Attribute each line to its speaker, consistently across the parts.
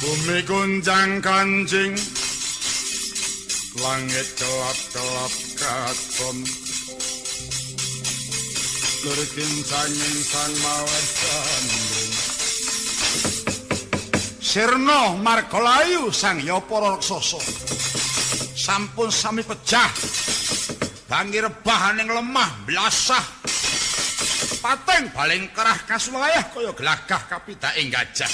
Speaker 1: Bumi gonjang kanjing, langit kelap-kelap katon. Lur kincanging sang maweh gandring. Sirna margalayu sang ya para raksasa. Sampun sami pejah. Bangi rebahaning lemah blasah. Pating baling kerah kasulayah kaya glagah kapidake gajah.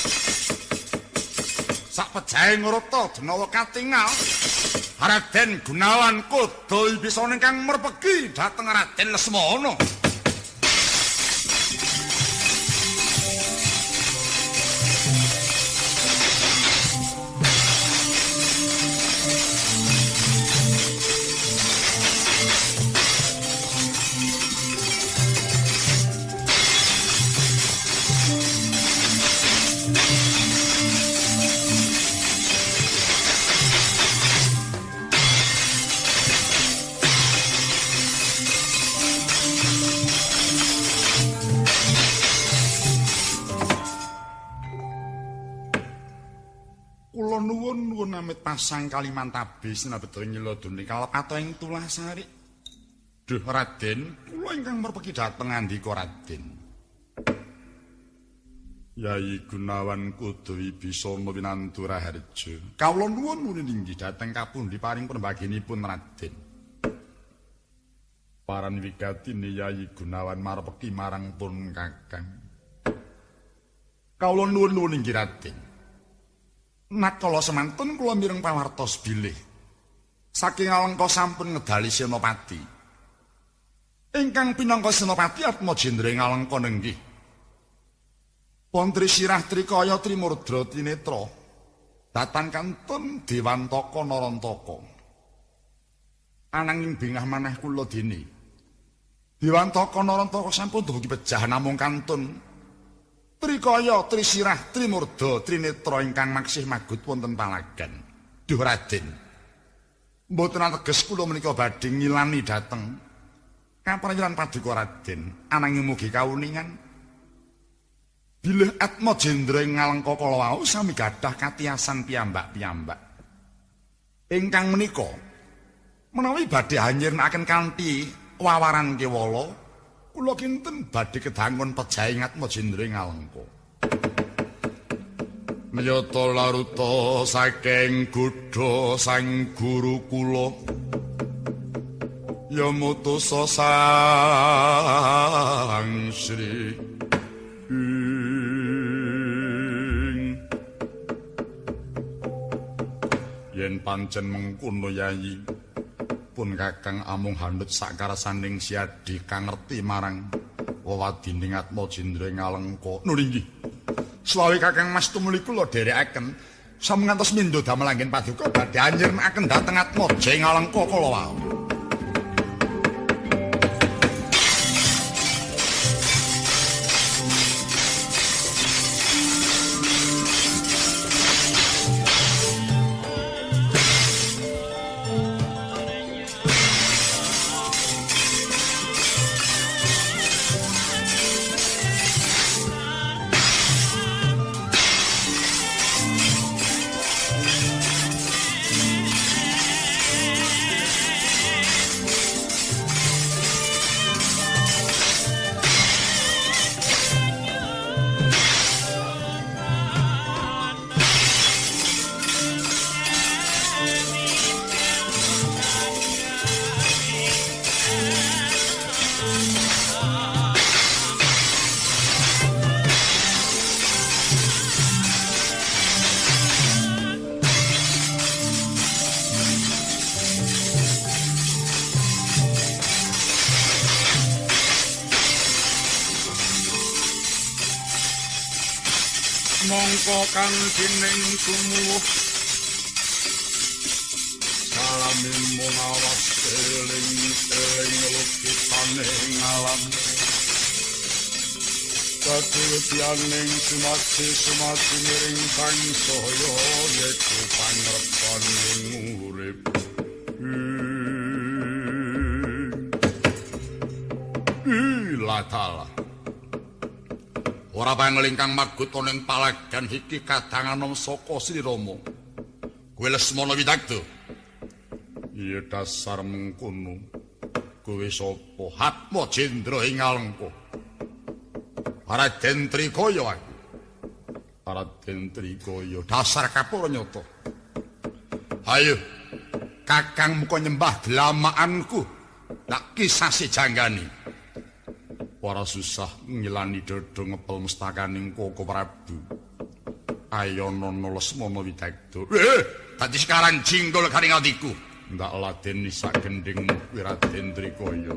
Speaker 1: Sak pejahe ngurta denawa katingal Raden Gunawan Kuda Wibisana ingkang merpegi dhateng Raden Lesmana. Nuwun amit pasang Kalimantabe sinabeda nyelodone kalepato ing Tulasari. Duh Raden, kula ingkang merpeki dhateng andika Raden. Yayi Gunawan Kuda Wibisana winantu raharja. Kawula nuwun muni inggih dhateng kapundi paring pembaginipun Raden. Paran wigatine Yayi Gunawan marpeki marang pun Kakang. Kawula nuwun inggih Raden. Nakala semantun kula mireng pawartos bilih saking Alengka sampun ngedali Senopati. Ingkang pinangka Senopati Atmajendra ing Alengka nenggih. Pon Trisirah Trikaya Trimurdra Trinetra datang kantun Dewantaka Narantaka. Ananging bingah manah kula dene Dewantaka Narantaka sampun dumugi pejah namung kantun Trikaya, Trisirah, Trimurda, Trinetra ingkang maksih magut wonten palagan. Duh Raden. Mboten ateges kula menika badhe ngilani dhateng kaprawiran paduka Raden, ananging mugi kauningan bilih Atmajendra ing Ngalengka kala wau sami gadah katiyasan piyambak-piyambak. Ingkang menika menawi badhe hanyirnakaken kanthi wawaran kewala, kula kinten badhe kedangun pejahing Atmajendra ing Alengka. Miyata laruta saking gudha sang guru kula ya mutusa sang Sri yen pancen mengkono Yayi, pun Kakang amung hanut sakarsaning siadi kang ngerti marang wewadining Atmajendra ing Alengka. Nun inggih. Slawi Kakang Mas tumuli kula dherekaken sampun ngantos mindho damel anggen paduka badhe anyirnakaken dhateng Atmaja ing Alengka kala wau. Mongko kang dening tumuwuh salami mung awas eling-eling lukisane alam kaduwetianing sumaji sumaji miring sangsaya yeku pangrepaning urip. Latala. Ora pangel ingkang magut ana ing palagan iki kadang anom saka Sri Rama. Kowe Lesmana Widagda. Iya dasar mengkono. Kowe sapa? Hatma Jendra ing Alengka. Raden Trikaya aku. Raden Trikaya dasar kapura nyata. Ayo Kakang muka nyembah dlamaanku. Tak kisase janggani. Ora susah ngilani dada ngepel mustakaning Koko Prabu. Ayo nono Lesmana Widagda. Dadi sekarang jinggol garing atiku. Ndak ladeni sak gendhingmu kuwi Raden Trikaya.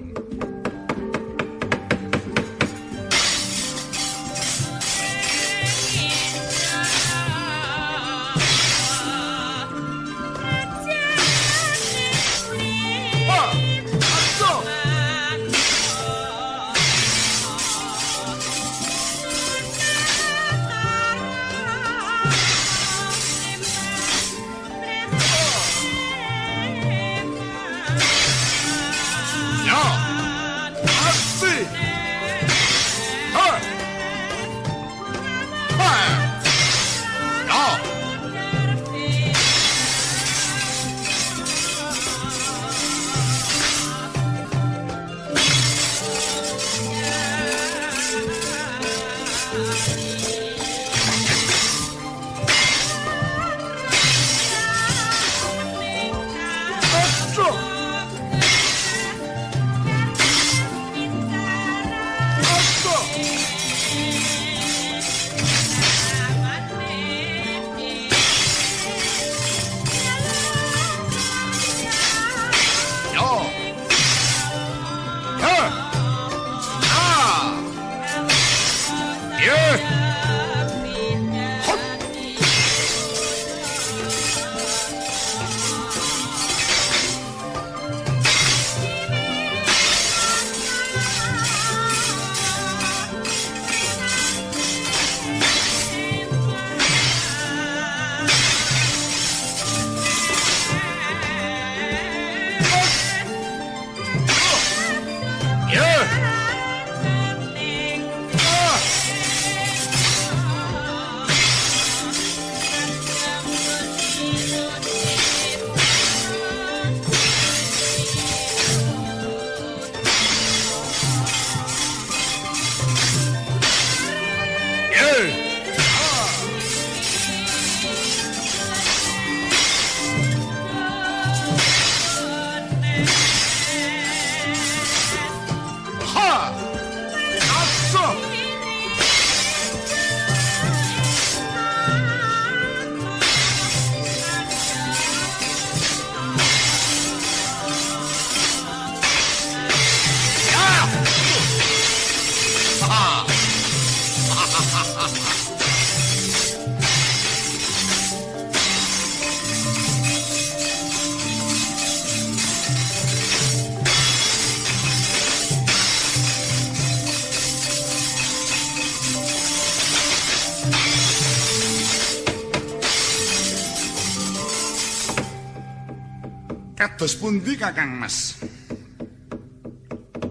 Speaker 1: Kados pundi Kakang Mas?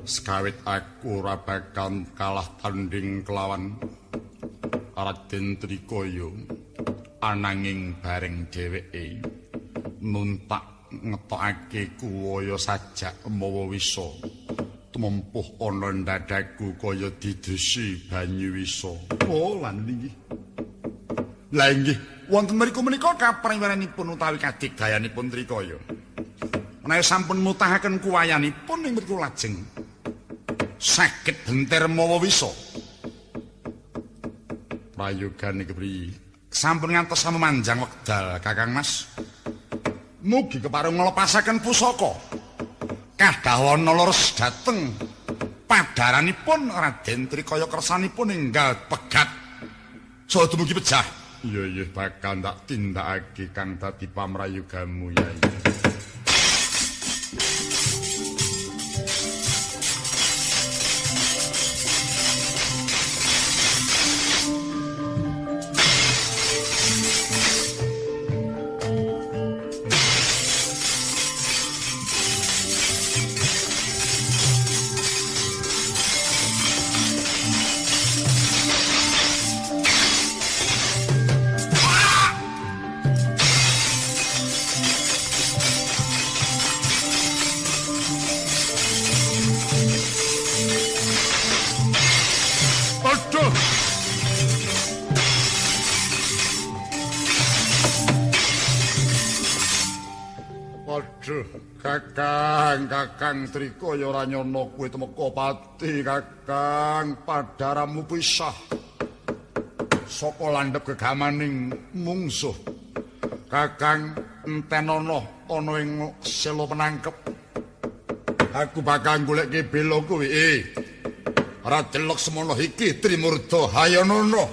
Speaker 1: Sekawit aku ora bakal kalah tanding kelawan Raden Trikaya, ananging bareng dheweke nuntak ngetokake kuwaya sajak mawa wisa tumempuh ana ndadaku kaya didusi banyu wisa. Oh, lan inggih. Lah inggih, wonten mriku menika kapriwenanipun utawi kadigdayanipun Trikaya. Menawi sampun mutahaken kuwayanipun ing mriku lajeng saged benter mawa wisa. Prayogane kepriye? Sampun ngantos samemanjang wekdal Kakang Mas. Mugi kepareng nglepasaken pusaka. Kadhawana leres dhateng padaranipun Raden Trikaya kersanipun enggal pegat. Saha dumugi pejah. Iya iya bakal tak tindakake kang dadi pamrayugamu Yai. Aduh, Kakang, Kakang Trikaya ora nyono kowe tumeka pati, Kakang, padaramu pisah saka landhep gegamaning mungsuh. Kakang, entenono ana ing sela penangkep. Aku bakal goleke bela kowe. Raden Laksmana iki Trimurda hayanana.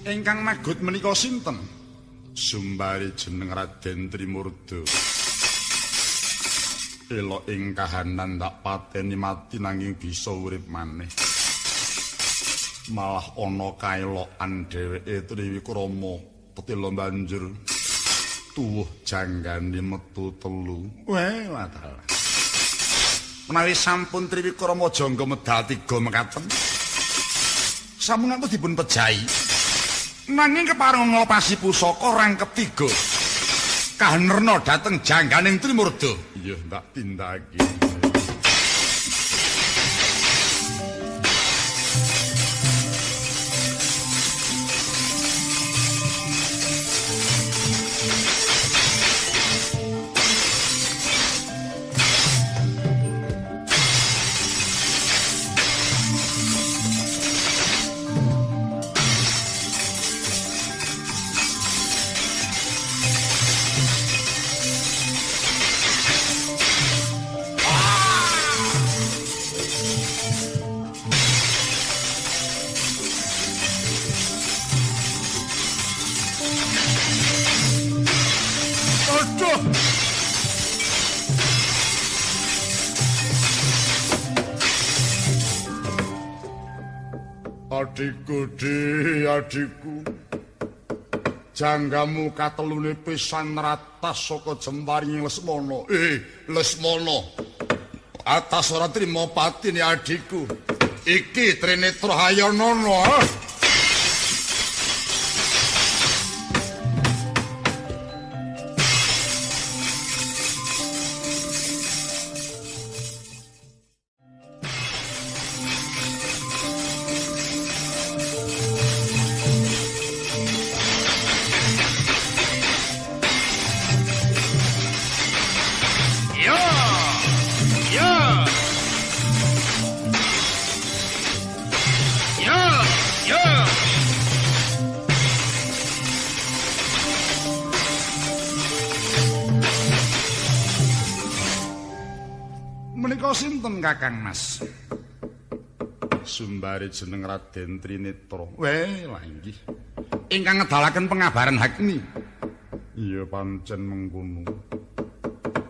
Speaker 1: Ingkang magut menika sinten? Sumbari jeneng Raden Trimurda. Elok ing kahanan tak pateni mati nanging bisa urip maneh. Malah ana kaelokan dheweke Triwikrama tetela banjur tuwuh janggane metu telu. Weh, wadalah. Menawi sampun Triwikrama jangga medal tiga mekaten. Sampun ngantos dipun pejahi. Nanging kepareng nglepasi pusaka rangkep tiga. Kahenerna dhateng jangganing Trimurda. Iya, tak tindakake. Adikku, adikku. Janggamu katelune pisan ratas saka jemparing Lesmana. Lesmana. Atas ora trima patine adikku. Iki Trinetra hayanana. Menika sinten Kakang Mas? Sumbari jeneng Raden Trinetra. Weh, lah inggih. Ingkang ngedalaken pengabaran Hakni. Iya pancen mengkono.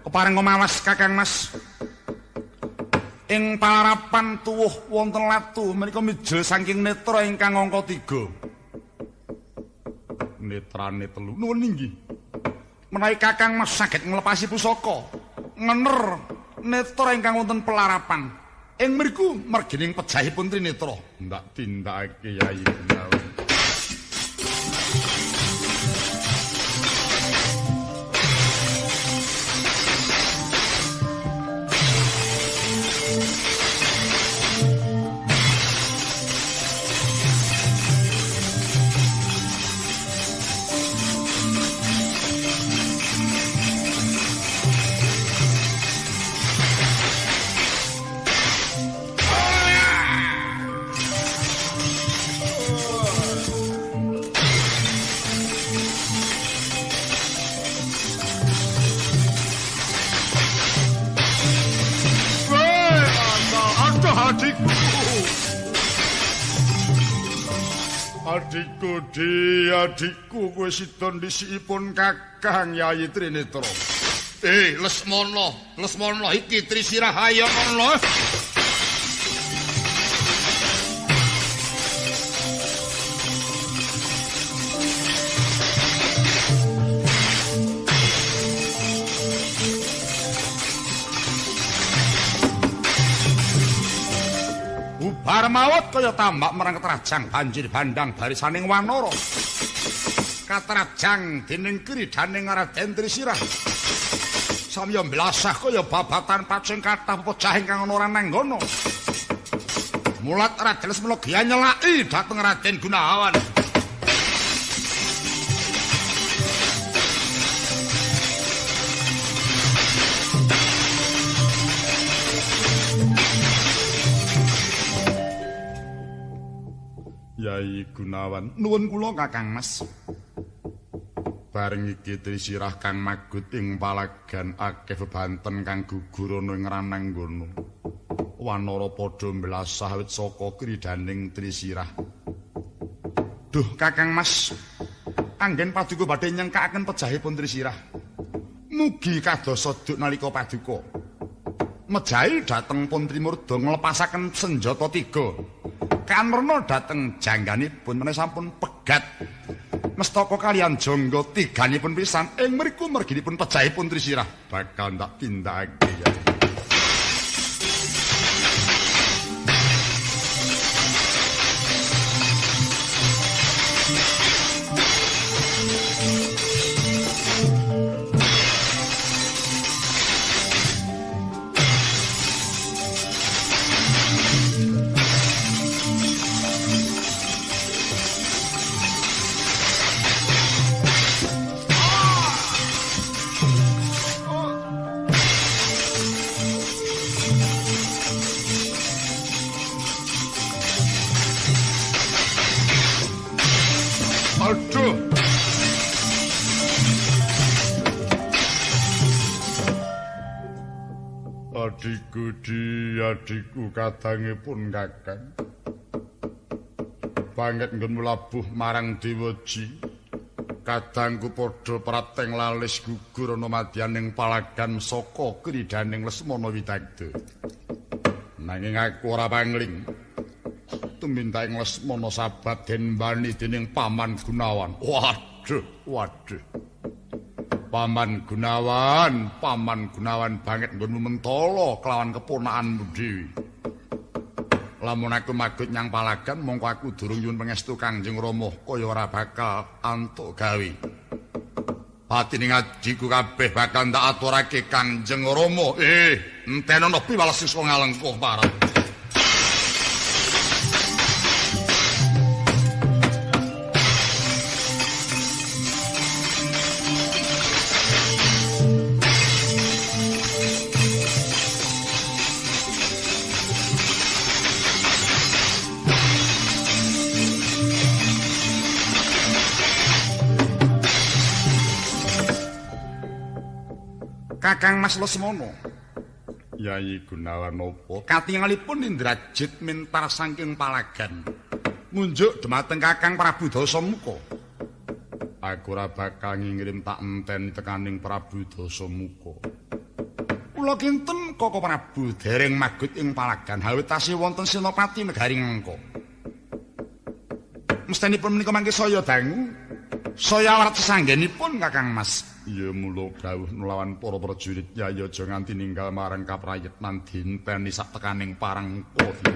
Speaker 1: Kepareng mawas Kakang Mas. Ing palarapan tuwuh wonten latu menika mijil saking netra ingkang angka 3. Netrane 3. Nuwun inggih. Menawi Kakang Mas saged nglepasi pusaka, ngener netra ingkang wonten pelarapan. Ing mriku mergining pejahipun Trinetra. Ndak tindakake Yai Gunawan. Adikku, di adikku kowe sida ndhisikipun Kakang Yayi Trinetra. Lesmana, Lesmana iki Trisirah ayo ngono. Bubar mawut kaya tambak marang ketrajang banjir bandang barisaning wanara. Katrajang dening kridaning Raden Trisirah. Samya mblasah kaya babatan pacing kathah pecah ingkang ana rananggana. Mulat Raden Lesmana giya nyelaki dhateng Raden Gunawan. Yai Gunawan, nuwun kula Kakang Mas. Bareng iki Trisirah kang magut ing palagan akeh bebanten kang gugur ana ing rananggana. Wanara padha mblasah wit saka kridaning Trisirah. Duh Kakang Mas, anggen paduka badhe nyengkaken pejahipun Trisirah. Mugi kadosa duk nalika paduka mejahi dhateng pun Trimurda nglepasaken senjata tiga. Kanrena dhateng jangganipun menawi sampun pegat mestaka kalian jangga tiganipun pisan ing mriku merginipun pejahipun Trisirah bakal ndak tindakake ya. Adikku di adikku kadangipun Kakang banget nggonmu labuh marang Dewaji. Kadangku padha prateng lalis gugur ana madyaning palagan saka kridaning Lesmana Widagda. Nanging aku ora pangling tumintaing Lesmana sabab den mbani dening Paman Gunawan. Waduh, waduh. Paman Gunawan, Paman Gunawan banget nggonmu mentala kelawan keponakanmu dhewe. Lamun aku magut nyang palagan mongko aku durung nyuwun pangestu Kangjeng Rama kaya ora bakal antuk gawe. Patine ngajiku kabeh bakal tak aturake Kangjeng Rama. Entenono piwales siswa ngalengkuh parah. Kakang Mas Lesmana. Yayi Gunawan napa? Katingalipun Indrajit mintar saking palagan. Ngunjuk dhumateng Kakang Prabu Dasamuka. Aku ora bakal ngirim tak enteni tekaning Prabu Dasamuka. Kula kinten Koko Prabu dereng magut ing palagan hawit tasih wonten Senopati negari Ngangka. Mestenipun menika mangke saya dangu, saya awrat sesanggenipun Kakang Mas. Ya mula dawuh nglawan para prajurit Yayi aja nganti ninggal marang kaprayitnan dinteni sak tekaning parang kota.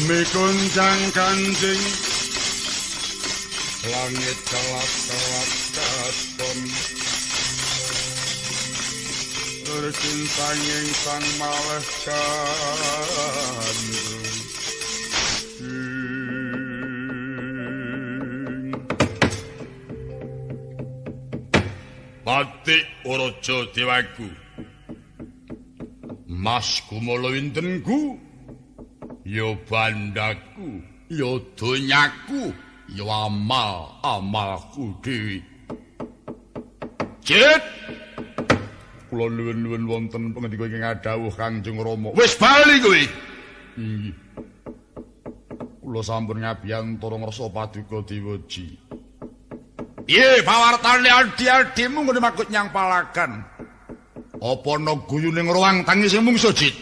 Speaker 1: Bumi goncang kanjing, langit kelap-kelap katon. Tercintanging sang maleh kandung. Batik Uraja Dewaku, Mas Kumala wintenku, ya bandaku, ya donyaku, ya amal amalku dhewe. Cit, kula nuwun-nuwun wonten pangandika ingkang adhawuh Kangjeng Rama. Wis bali kowe. Inggih. Kula sampun ngabiyantara ngrasa paduka Dewaji. Piye pawartane adi-adimu nggone makut nyang palagan? Apa ana guyune ngruwang tangise mungsuh, Jit?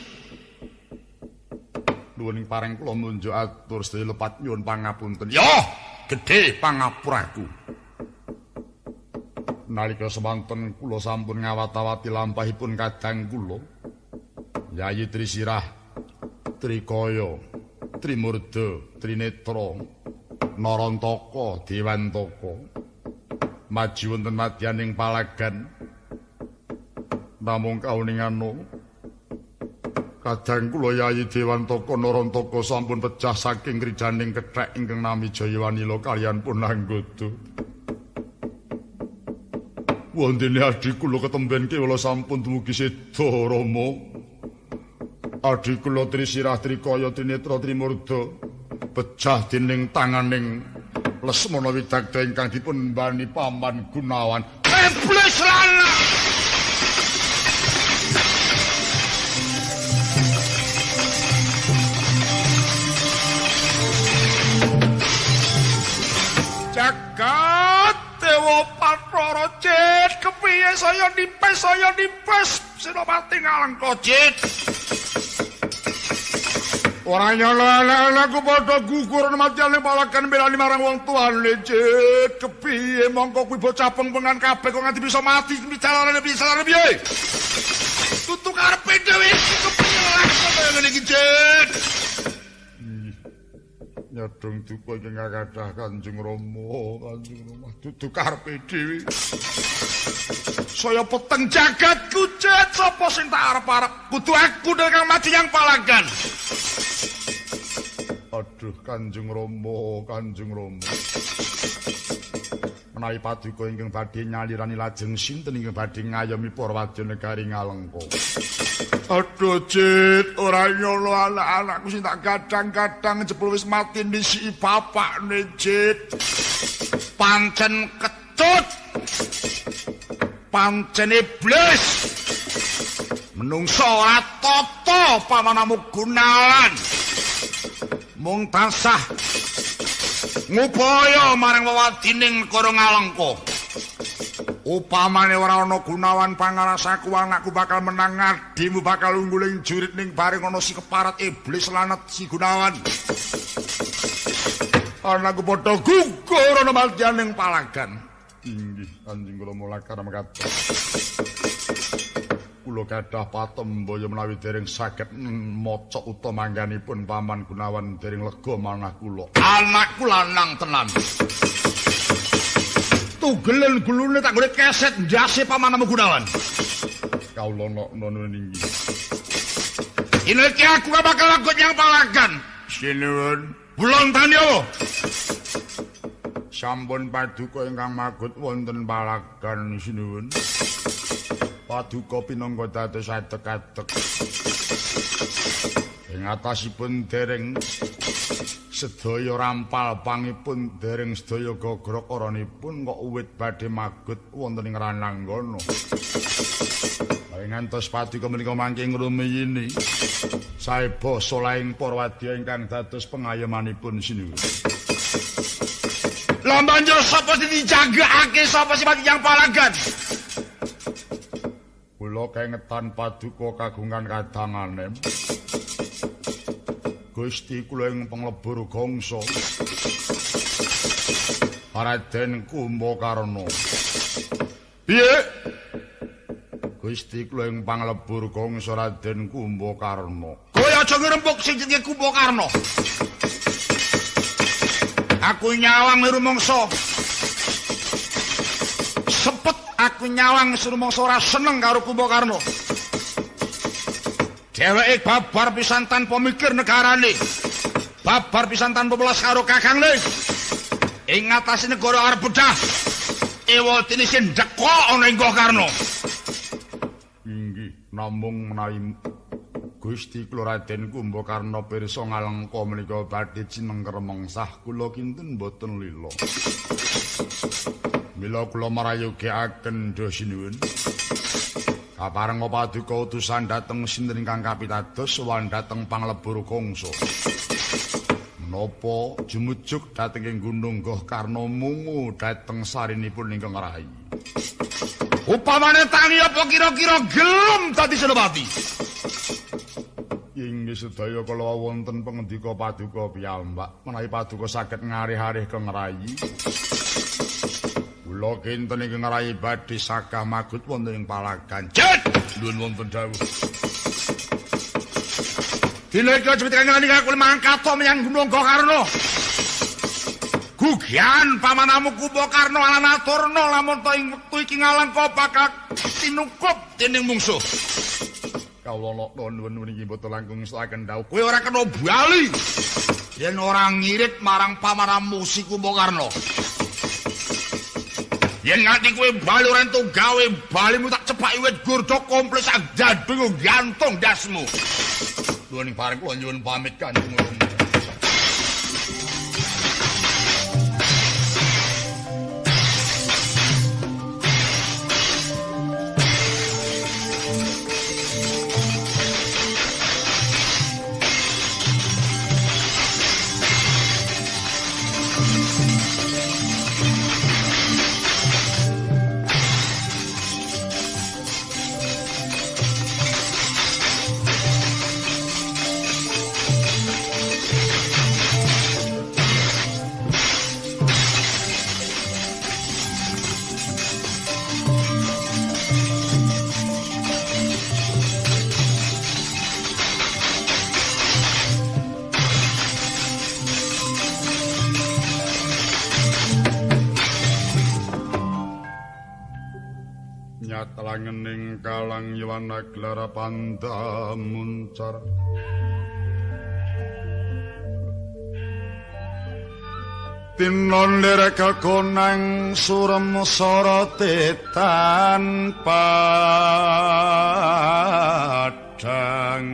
Speaker 1: Nuwun ing pareng kula munjuk atur sedaya lepat nyuwun pangapunten. Ya, gedhe pangapuraku. Nalika semanten kula sampun ngawat-awati lampahipun kadang kula. Yayi Trisirah, Trikaya, Trimurda, Trinetra, Narantaka, Dewantaka. Maju wonten madyaning palagan. Namung kauningano kadang kula Yayi Dewantaka Narantaka sampun pecah saking grijaning kethek ingkang nami Jayawanila kaliyan pun Anggada. Wondene adhi kula ketemben kewala sampun dumugi seda Rama. Adhi kula Trisirah Trikaya Trinetra Trimurda pecah dening tanganing Lesmana Widagda ingkang dipun mbani Paman Gunawan. Iblis lanang. Jagat Dewa Bathara Cit, kepiye saya nipes Senopati Ngalengka Cit. Ora nyala anakku padha gugur matyane palagan belani marang wong tuane Cit. Kepiye mongko kuwi bocah pengpengan kabeh kok nganti bisa mati carane piye carane piye? Tutu karepe dhewe iki kepiye kaya ngene iki Cit. Nyadong duka ingkang kathah Kanjeng Rama, Kanjeng Rama dudu karepe dhewe. Saya peteng jagatku Cit, sapa sing tak arep-arep? Kudu aku dhewe kang maju nyang palagan. Aduh Kanjeng Rama, Kanjeng Rama. Menawi paduka ingkang badhe nyalirani lajeng sinten ingkang badhe ngayomi para wadya negari Ngalengka. Aduh Cit, ora nyono anak-anakku sing tak kadang-kadang jebul wis mati ndisiki bapakne Cit. Pancen kecut. Pancen iblis. Menungso ora tata pamanamu Gunawan. Mung tansah ngupaya marang wewadining negara Ngalengka. Upamane ora ana Gunawan pangarasaku anakku bakal menang adimu bakal unggul ing jurit ning bareng ana si keparat iblis lanet si Gunawan. Anakku padha gugur ana madyaning palagan. Inggih Kanjeng kula mulakar mekaten. Kula gadah patembaya menawi dereng saged maca utawa mangganipun Paman Gunawan dereng lega manah kula. Anakku lanang tenan. Tugelen gulune tak golek keset ndase pamanmu Gunawan. Kawula nokno inggih. Iki aku bakal lagut nyang palagan. Sinuwun. Bulon tani apa? Sampun paduka ingkang magut wonten palagan sinuwun. Paduka pinangka dados adeg-adeg. Ing atasipun dereng sedaya rampal pangipun dereng sedaya gogrok oronipun kok uwit badhe magut wonten ing rananggana. Ing ngantos paduka menika mangke ngrumiyini sae basa laing para wadya ingkang dados pengayomanipun sinuwun. Lah banjur sapa sing dijagakake sapa sing mati yang palagan? Kula kengetan paduka kagungan kadangane. Gusti kula ing panglebur gangsa Raden Kumbakarna. Piye? Gusti kula ing panglebur gangsa Raden Kumbakarna. Kowe aja ngrembug sing jenenge Kumbakarna. Aku nyawang rumangsa. Sepet aku nyawang rumangsa ora seneng karo Kumbakarna. Dheweke babar pisan tanpa mikir negarane. Babar pisan tanpa welas karo kakangne. Ing ngatasi negara arep bedah. Ewadene sing ndekok ana ing Gokarna. Inggih, namung menawi Gusti kula Raden Kumbakarna pirsa ngalengka menika badhe cinengker mengsah kula kinten boten lila. Mila kula marayogekaken sinuwun. Kaparenga paduka utusan dhateng sinten ingkang kapitados sowan dhateng Panglebur Kangsa. Menapa jumujuk dhateng ing Gunung Gohkarna mungu dhateng sarinipun ingkang rayi. Upamane tangi apa kira-kira gelem dadi senopati? Inggih sedaya kala wonten pangendika paduka piyambak menawi paduka saged ngarih-arih keng rayi. Kula kinten ingkang rayi badhe sakah magut wonten ing palagan. Jet! Nuwun wonten dawuh. Dina iki aja tekan aku mangkat menyang Gunung Gokarna. Gugian pamanamu Kumbakarna lan aturna lamun ta ing wektu iki ngalengka bakal tinukup dening mungsuh. Kawula lokno nuwun niki mboten langkung ngestokaken dawuh. Kowe ora kena bali yen ora ngirit marang pamanamu si Kumbakarna. Yen nganti kowe bali ora entuk gawe balimu tak cepaki wit gurda kompleks sak jadung gantung dasmu. Nuwun bareng kula nyuwun pamit Kanjeng Rama. Nyatlangening kalang yowana glara panda muncar tinon lir kekonang surem sorote tanpa padang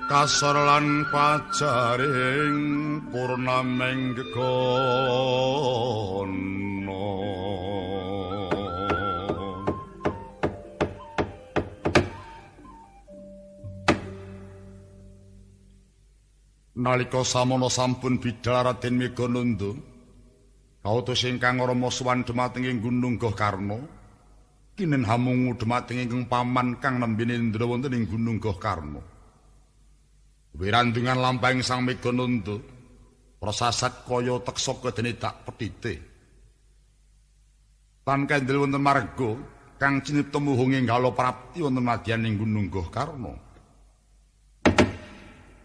Speaker 1: kasor lan pajaring purnameng gegono. Nalika samono sampun bidal Raden Megananda kautus ingkang rama sowan dhumateng ing Gunung Gohkarna kinen hamungu dhumateng ingkang paman kang nembe nendra wonten ing Gunung Gohkarna. Wirandungan lampahing Sang Megananda prasasat kaya teksaka dene dak petite. Tan kendel wonten marga kang cinipta muhunge gala prapti wonten madyaning Gunung Gohkarna.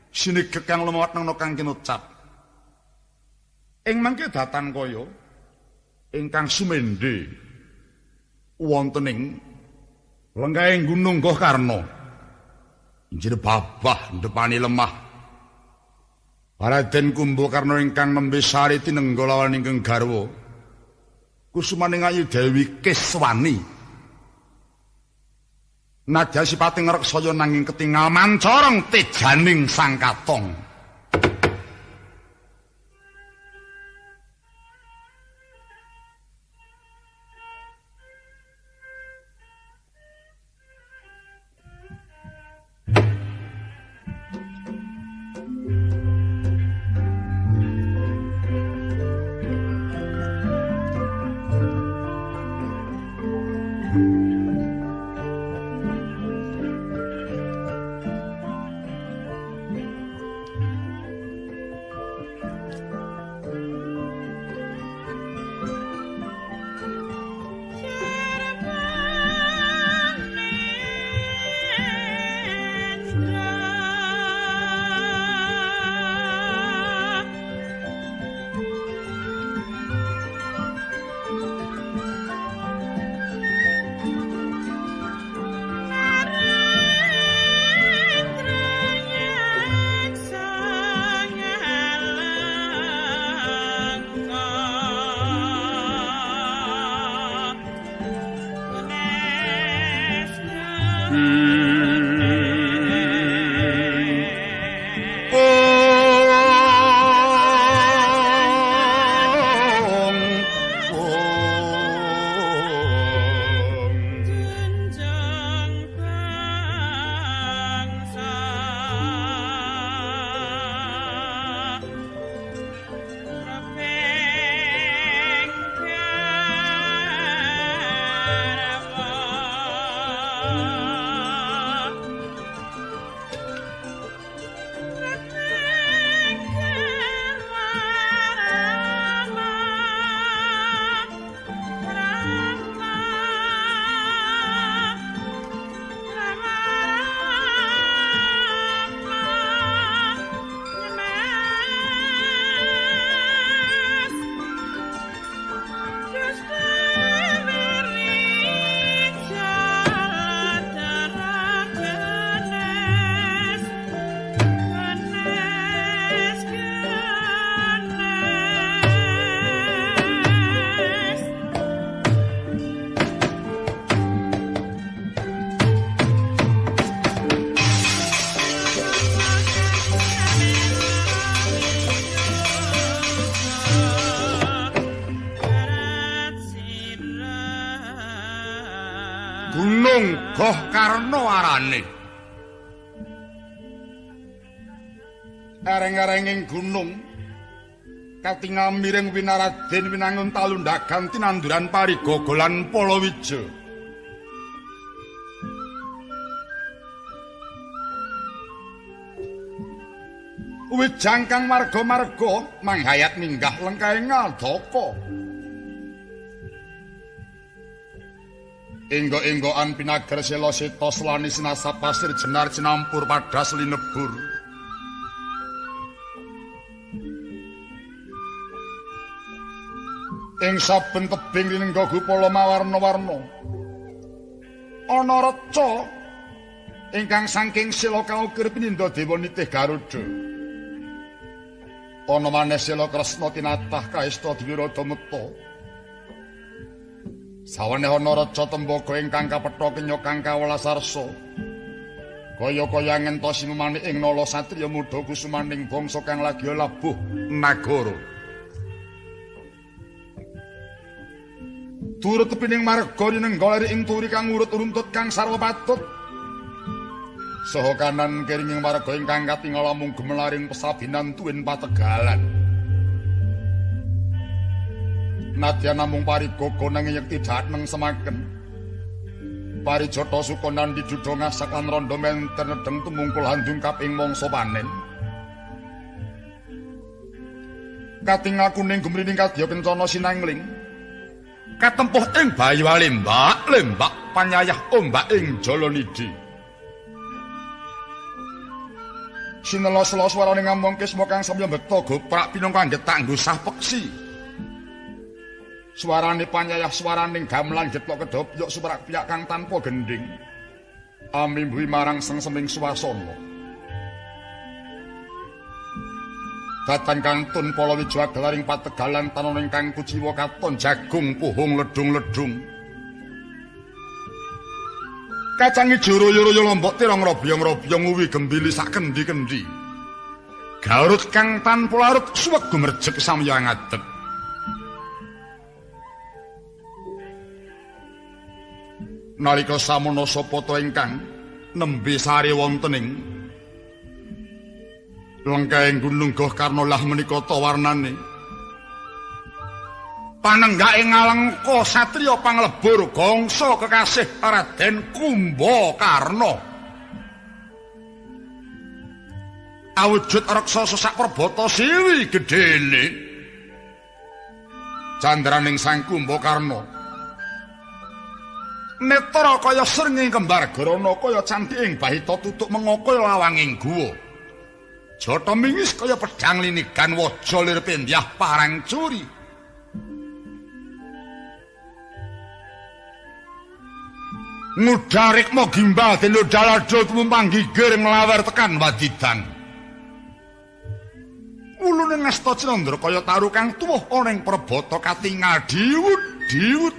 Speaker 1: Sinegek kang lumawat nang kang kinocap. Ing mangke datan kaya ingkang sumendhe wonten ing lenggahing Gunung Gohkarna. Injil babah ndepani lemah. Raden Kumbakarna ingkang nembe sari tinengga lawan ingkang garwa. Kusumaning Ayu Dewi Keswani. Nadya sipate ngreksaya nanging ketingal mancorong tejaning Sang Katong. Gunung Goh Karna arane. Ereng-erenging gunung katingal miring winaraden winangun talundagan tinanduran parigaga lan palawija. Wijang kang marga-marga manghayat minggah lengkahe ngadaka. Enggo-enggoan pinager sela seta selani sinasa pasir jenar cinampur padas linebur. Ing saben tebing rinengga gupala mawarna-warna. Ana reca ingkang saking sila kaukir pinindha dewa nitih Garuda. Ana maneh sila Kresna tinatah kaesta Dwirada meta. Saweneh ana reca tembaga ingkang kapetha kenya kang kawelas arsa. Kaya-kaya ngentosi memanik ing nala satriya muda kusumaning bangsa kang lagi labuh nagara. Turut tepining marga rinengga ing turi kang urut runtut kang sarwa patut. Saha kanan kiringing warga ingkang katingal amung gemelaring pesabinan tuwin pategalan. Nadyan namung parigaga nanging yekti dhateng semaken. Parijata suka nandhi duda ngasak lan randha menten nedheng tumungkul handungkap ing mangsa panen. Katingal kuning gumrining kadya kencana sinangling. Katempuh ing bayu lembak, lembak panyayah ombak ing Jalanidhi. Sinela-sela swarane ngamong kisma kang samya mbeta goprak pinangka angget nggo sah peksi. Swarane panyayah swaraning gamelan jetlok kedopyok suprak piyak kang tanpa gendhing. Amimbuhi marang sengseming swasana. Datan kantun palawija gelaring pategalan tanon ingkang kuciwa katon jagung puhung ledung-ledung. Kacang ijo royo-royo lombok terong robyong-robyong uwi gembili sak kendi-kendi. Garut kang tanpa larut suweg gumrejeg samya ngadeg. Nalika samono sapata ingkang nembe sare wonten ing lengkahing gunung Goh Karna lah menika ta warnane. Panenggake ngalengka satriya panglebur gangsa kekasih Raden Kumbakarna. Awujud raksasa sak perbata siwi gedene. Candraning Sang Kumbakarna netra kaya srengenge kembar grana kaya candhiing bahita tutuk mengoko lawanging guwa. Jata mingis kaya pedhang linigan waja lir pindhah parang curi. Ngudharikma gimbal dene daladha tumumpang gigir nglawer tekan wadidan. Wulune ngasta Candra kaya taru kang tuwuh ana ing perbata katingal diwut-diwut.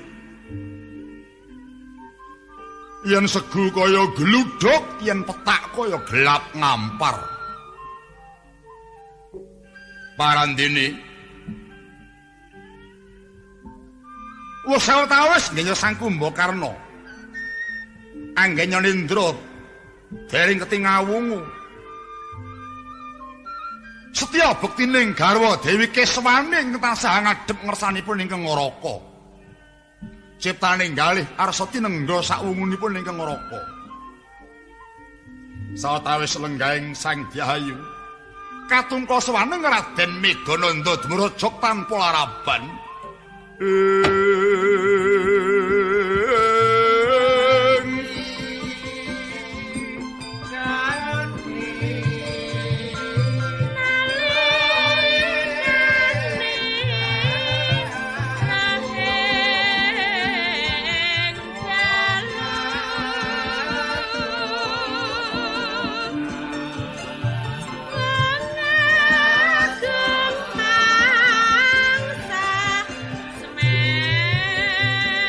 Speaker 1: Yen segu kaya gludhuk, yen petak kaya gelap ngampar. Parandene wis sawetawis ngenya Sang Kumbakarna. Anggenya nindra dereng ketingal wungu. Setya bektining garwa Dewi Keswaning tansah ngadhep ngersanipun ingkang Ngaraka. Ciptaning galih arsa tinengga sakwungunipun ingkang Ngaraka. Sawetawis lenggahing Sang Dyahayu katungka sawaning Raden Megananda dumrejog tanpa laraban.
Speaker 2: Mangsa semen.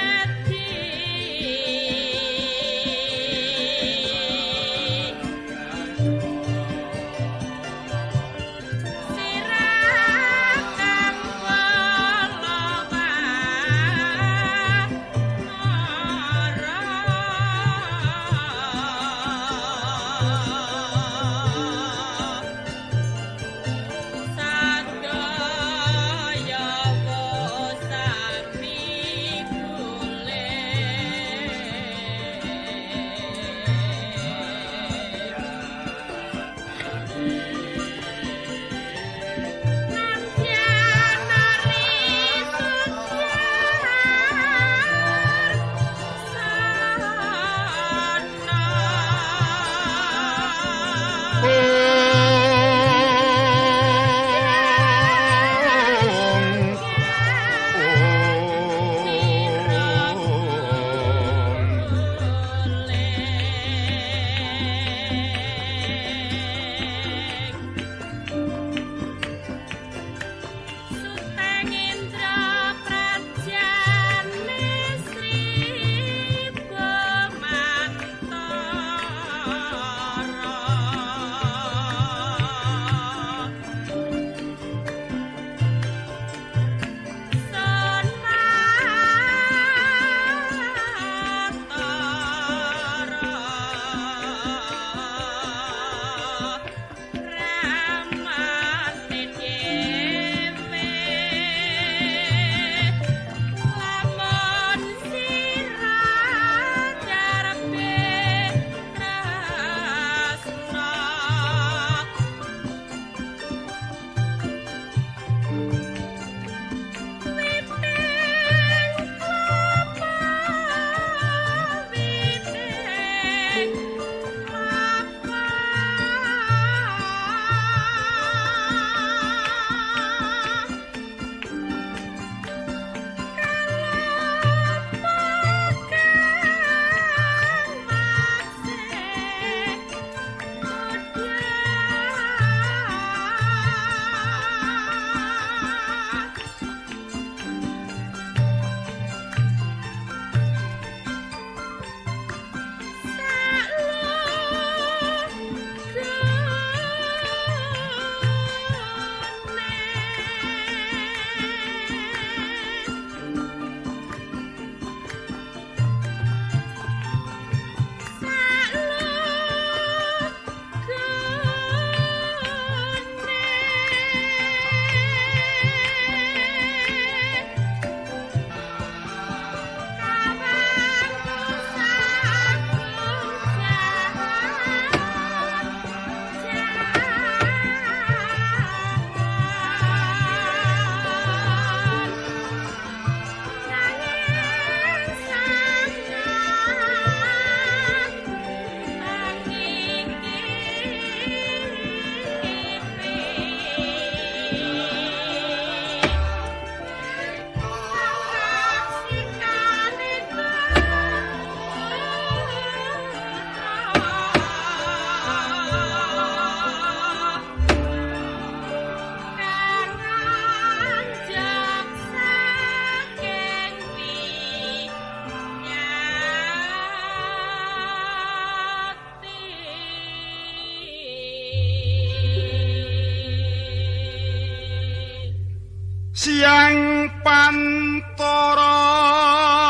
Speaker 1: Siang pantara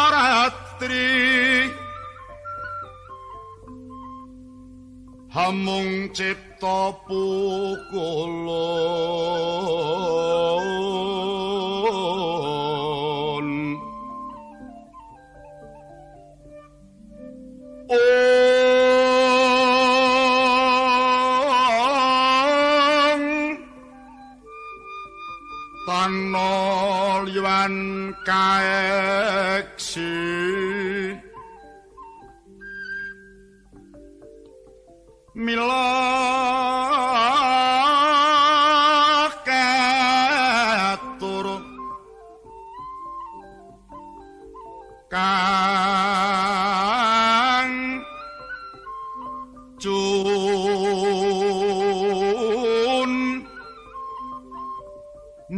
Speaker 1: ratri hamung cipta pukulun. Tana liwan kaeksi mila katur kang cun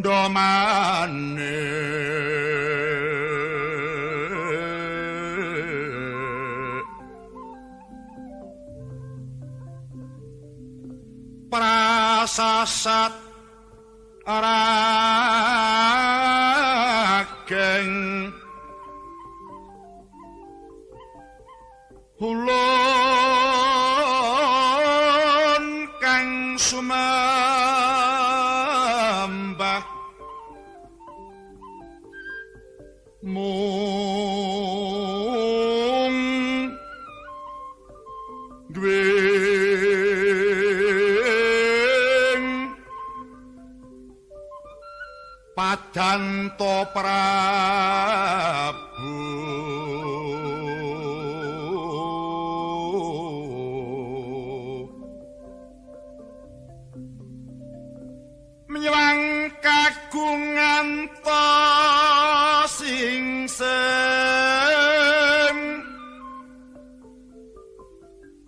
Speaker 1: domane prasasat rageng hulun kang sumembah mung gwing Padanto Prabu. Menyewang kagungan ta singsem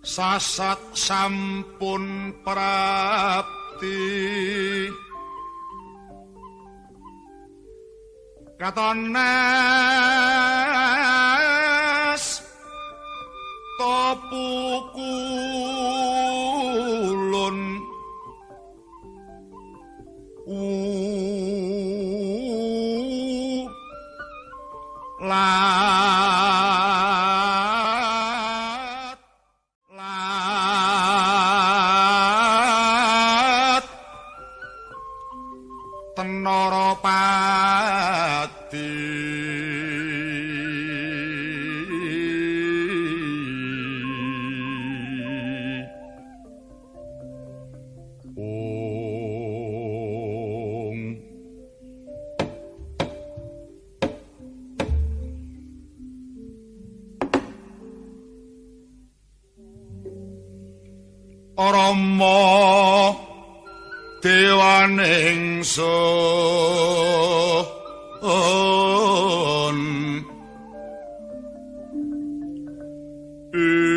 Speaker 1: sasat sampun prapti katonas topukulun lat lat tenara pati. Ong Rama dewaning sun ing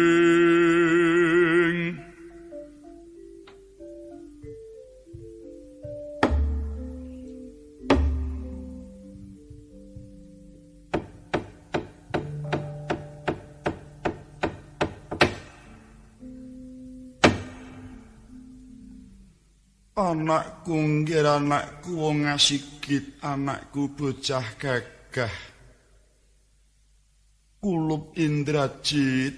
Speaker 1: anakku nggir anakku wong asigit anakku bocah gagah kulup Indrajit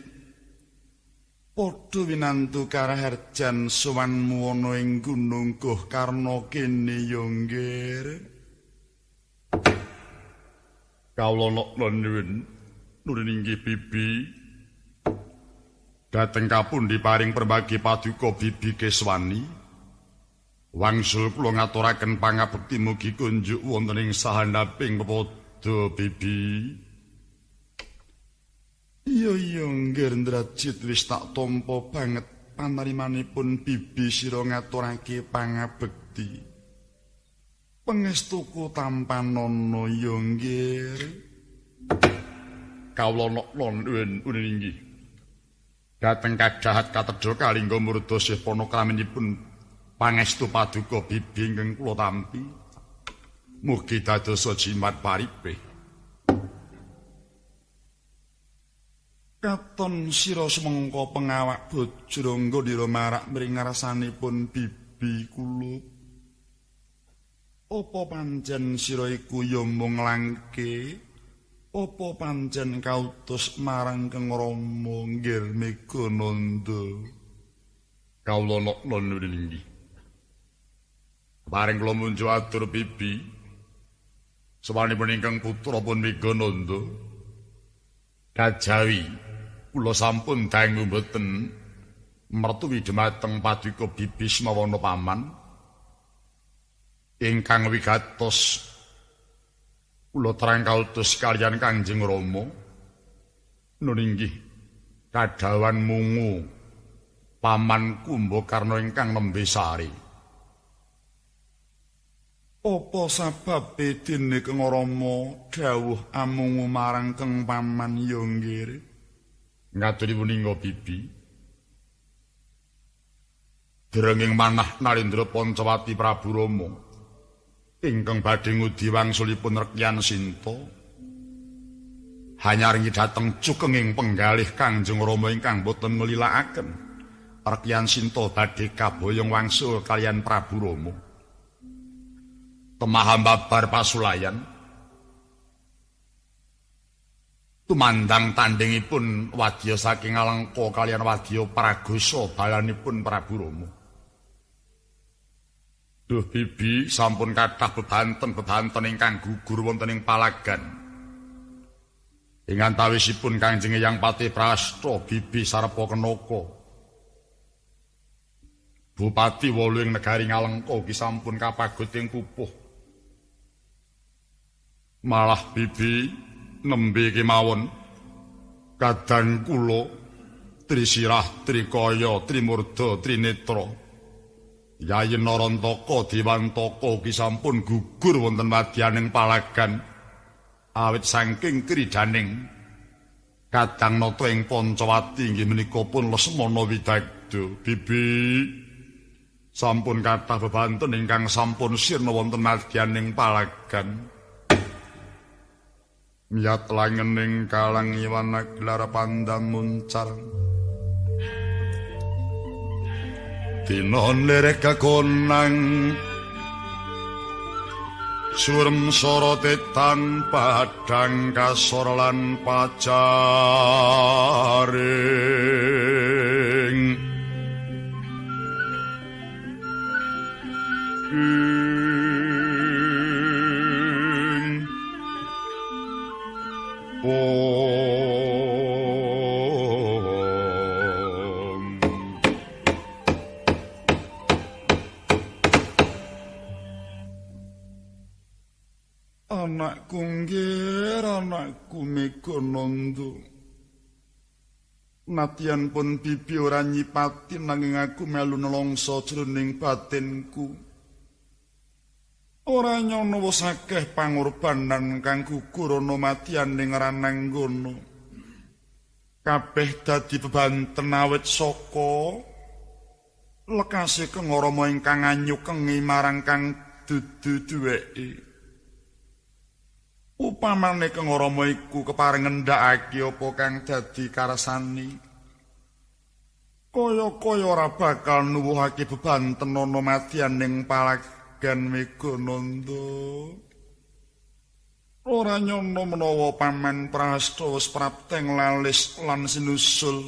Speaker 1: padha winantu karaharjan sowanmu ana ing Gunung Gohkarna kene ya nggir. Kawula nyuwun nuwun inggih bibi dhateng kapundi paring perbagi paduka bibi Keswani. Wangsul kula ngaturaken pangabekti mugi kunjuk wonten ing sahandaping pepada bibi. Iya iya nggir Indrajit wis tak tampa banget panarimanipun bibi sira ngaturake pangabekti. Pangestuku tampanana ya nggir. Kawula nyuwun inggih dhateng kajahat katedha kalingga murda sih panakraminipun pangestu paduka bibi ingkang kula tampi. Mugi dadosa jimat paripe. Katon sira sumengko pengawak bojrangga dira marak mring ngarsanipun bibi kulup. Apa pancen sira iku ya mung langke? Apa pancen kautus marang Kang Rama nggir Megananda?
Speaker 2: Kawula nokna inggih. Paring kula munjuk atur bibi. Sawanipun ingkang putra pun Megananda. Kajawi kula sampun dangu mboten mertuwi dhumateng paduka Bibi Smawana paman. Ingkang wigatos kula terang kautus kaliyan Kangjeng Rama. Nun inggih kadhawan mungu paman Kumbakarna ingkang nembe sare.
Speaker 1: Apa sababe dene Kang Rama dawuh amungu marang Kang Paman ya nggih?
Speaker 2: Ngaturi punika bibi. Derenging manah Narendra Pancawati Prabu Rama ingkang badhe ngudi wangsulipun Rekyan Sinta hanyaringi dhateng cukenging penggalih Kangjeng Rama ingkang boten nglilakaken Rekyan Sinta badhe kaboyong wangsul kaliyan Prabu Rama. Temah babar pasulayan tumandang tandhingipun wadya saking Alengka kaliyan wadya Pragosa balanipun Prabu Rama. Duh bibi sampun kathah bebanten-bebanten ingkang gugur wonten ing palagan. Ing antawisipun Kangjeng Eyang Patih Prasta bibi Sarpa Kenaka. Bupati wolu ing negari Ngalengka ugi sampun kapagut ing pupuh. Malah bibi nembe kemawon kadang kula Trisirah Trikaya Trimurda Trinetra Yayi Narantaka Dewantaka ugi sampun gugur wonten wadyaning palagan awit saking kridaning kadang nata ing Pancawati inggih menika pun Lesmana Widagda. Bibi sampun kathah bebanten ingkang sampun sirna wonten wadyaning palagan.
Speaker 1: Miyat langening kalang iwana gelar pandam muncar Dinon lerek kakonang surem sorote tan padang kasor lan pacaring Anakku nggir, anakku Megananda. Nadyan pun bibi ora nyipati nanging aku melu nelongso jroning batinku. Ora nyono wis akeh pangorbanan kang gugur ana madyaning rananggana. Kabeh dadi bebanten awit saka lekase Kang Rama ingkang anyukengi marang kang dudu duweke. Upamane Kang Rama iku kepareng ngendhakake apa kang dadi karsani. Kaya-kaya ora bakal nuwuhake bebanten ana madyaning palagan Megananda. Ora nyono menawa Paman Prasta wis prapteng lalis lan sinusul.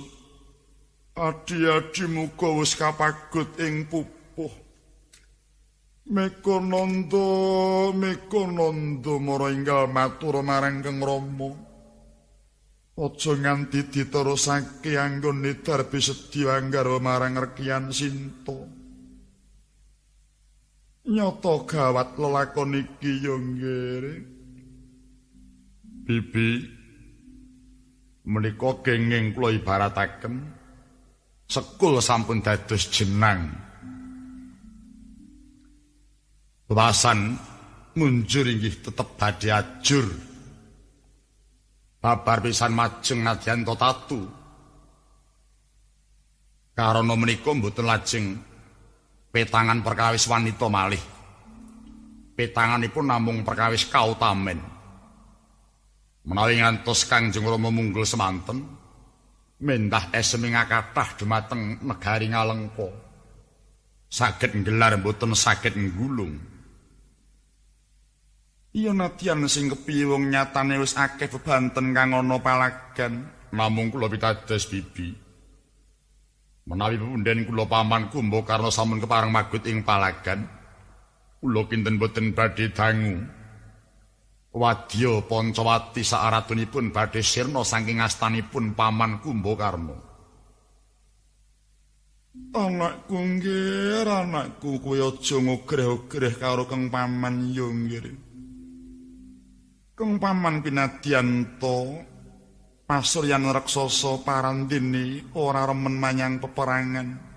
Speaker 1: Adi-adi muga wis kapagut ing pupuh. Megananda, Megananda mara enggal matur marang Kang Rama. Aja nganti diterusake anggone darbi sedya anggarwa marang Rekyan Sinta. Nyata gawat lelakon iki ya nggih.
Speaker 2: Bibi menika kenging kula ibarataken sekul sampun dados jenang. Bebasan munjur inggih tetep badhe ajur. Babar pisan majeng nadyan tatu. Karana menika mboten lajeng petangan perkawis wanita malih. Petanganipun namung perkawis kautamen. Menawi ngantos Kangjeng Rama munggul semanten, mendah esem kathah dumateng negari Ngalengka. Saged nggelar mboten saged nggulung.
Speaker 1: Iya nadyan sing kepiye wong nyatane wis akeh bebanten kang ana palagan. Namung kula pitados bibi. Menawi pepunden kula paman Kumbakarna sampun kepareng magut ing palagan, kula kinten boten badhe dangu. Wadya Pancawati saaratunipun badhe sirna saking astanipun paman Kumbakarna. Anakku nggih, anakku kowe aja ngogreh-ogreh karo Kang Paman ya nggih. Kang Paman pinadyanta pasuryan raksasa parandene ora remen manyang peperangan.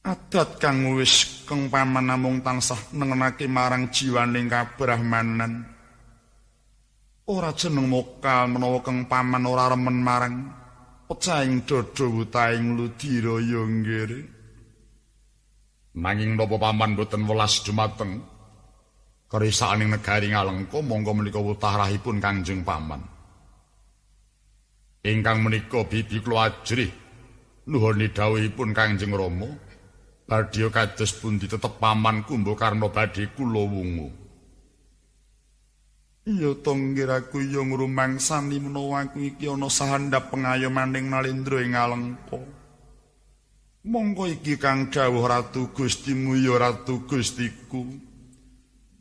Speaker 1: Adat kang wis Kang Paman namung tansah nengenake marang jiwaning kabrahmanan. Ora jeneng mokal menawa Kang Paman ora remen marang pecahing dada wutahing ludira ya nggih. Nanging napa paman boten welas dumateng kerisaaning negari Ngalengka monggo menika wutah rahipun Kangjeng Paman. Ingkang menika bibi kula ajrih nuhoni dawuhipun Kangjeng Rama badhe kados pundi tetep paman Kumbakarna badhe kula wungu. Iya to nggih aku ya ngrumangsani menawa aku iki ana sahandap pengayomaning Nalendra ing Alengka. Monggo iki kang dawuh Ratu Gustimu ya Ratu Gustiku.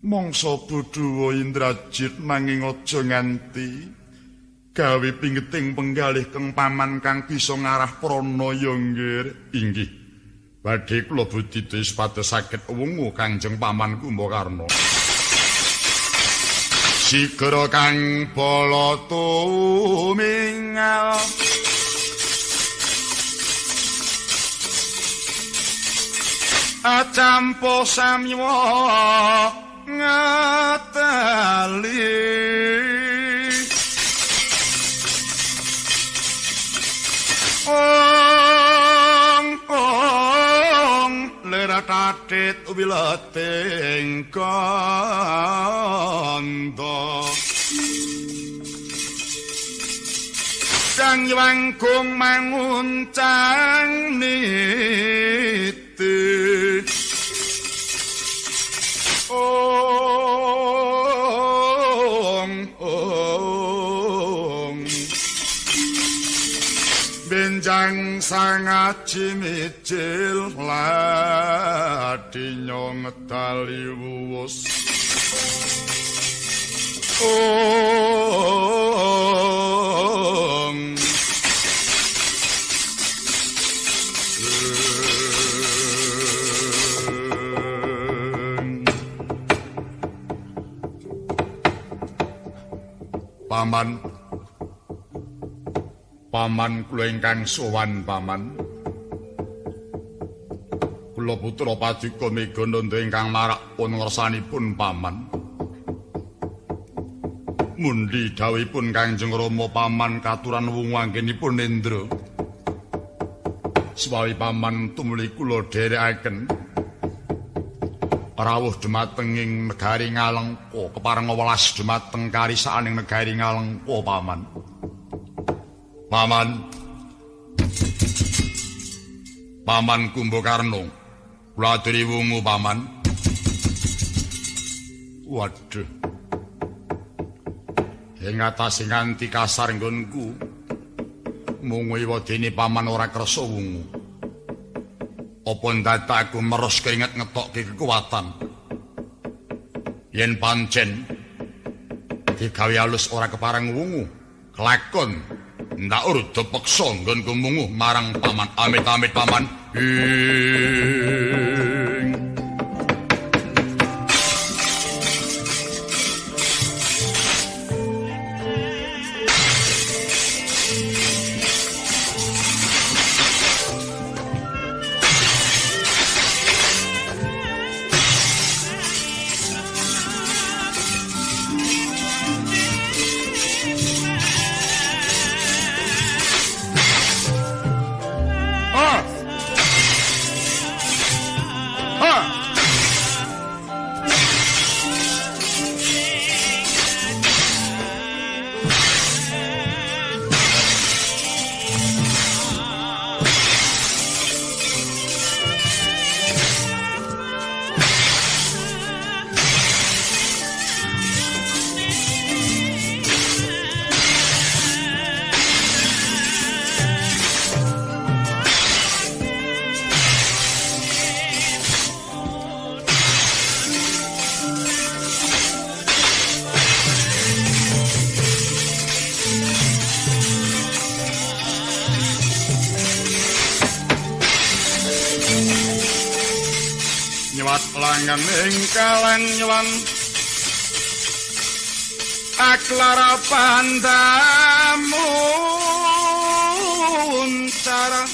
Speaker 1: Mangsa bodhowa Indrajit nanging aja nganti gawe pinggeting penggalih Kang Paman kang bisa ngarah prana ya nggih. Inggih. Badhe kula budidaya supados saged wungu Kangjeng Paman Kumbakarna. Sigra kang bala tumingal acampo samywa ngatali ong ong leratatit wileting kandha Sang Hyang manguncang niti ong ong benjang sangaji mijil ladinyo ngedali wuwus ong. Paman, paman kula ingkang sowan paman. Kula putra paduka Megananda ingkang marak pun ngersanipun paman. Mundi dawuhipun Kangjeng Rama paman katuran wungu anggenipun Indra. Swawi paman tumuli kula dherekaken rawuh dumateng ing negari Ngalengka, kepareng welas dumateng karisaaning negari Ngalengka paman. Paman, Paman Kumbakarna, kula aturi wungu paman. Waduh. Ing atase nganti kasar nggonku. Mungu iwadene paman ora kersa wungu. Apa ndadak aku meros keringet ngetokke kekuatan. Yen pancen digawe alus ora kepareng wungu, kelakon ndak urda peksa nggonku mungu marang paman. Amit-amit paman. Ing.
Speaker 2: Papat langan ing kalanyuan aklara pandamu cara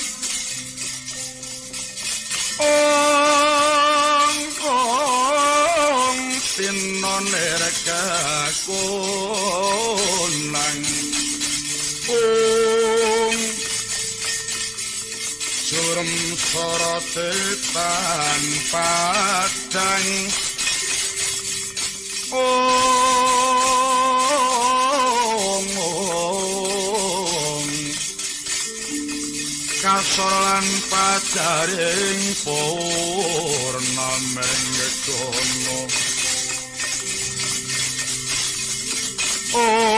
Speaker 2: ong ong tinoner kakonang ong surem sorote tan padang ong ong kasor lan pajaring purnameng kono ong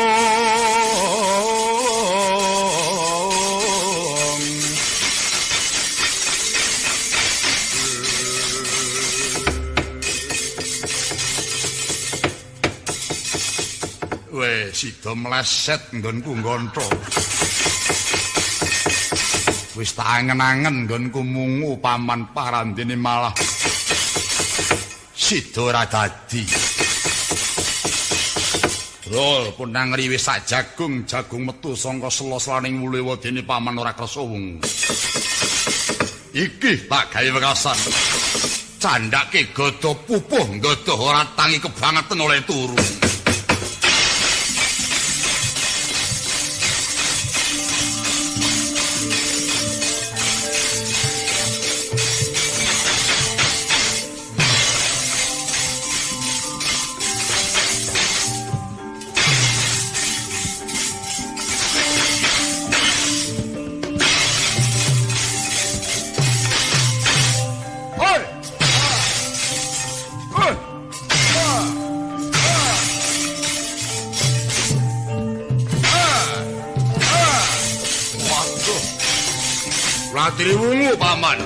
Speaker 2: Weh, sida meleset nggonku nggontho. Wis tak angen-angen nggonku mungu paman parandene malah sida ora dadi. Brol punang riwis sak jagung, jagung metu saka sela-selaning wulu dene paman ora kersa wungu. Iki tak gawe wekasan. Candhake gada pupuh nggodoh ora tangi kebangetan oleh turu. Latri wungu paman.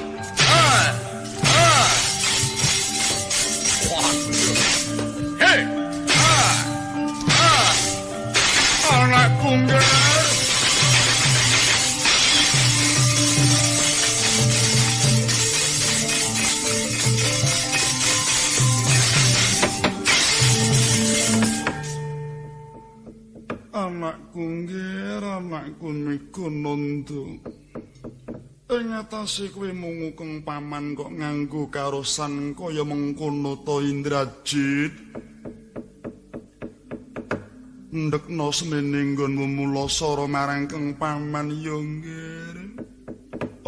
Speaker 2: Waduh. Hei. Anakku ngger. Anakku ngger, anakku niku nuntu. Ing atase kowe mungu keng paman kok nganggo karosan kaya mengkono to Indrajit. Ndekno semene nggonmu mulasara marang keng paman ya nggih.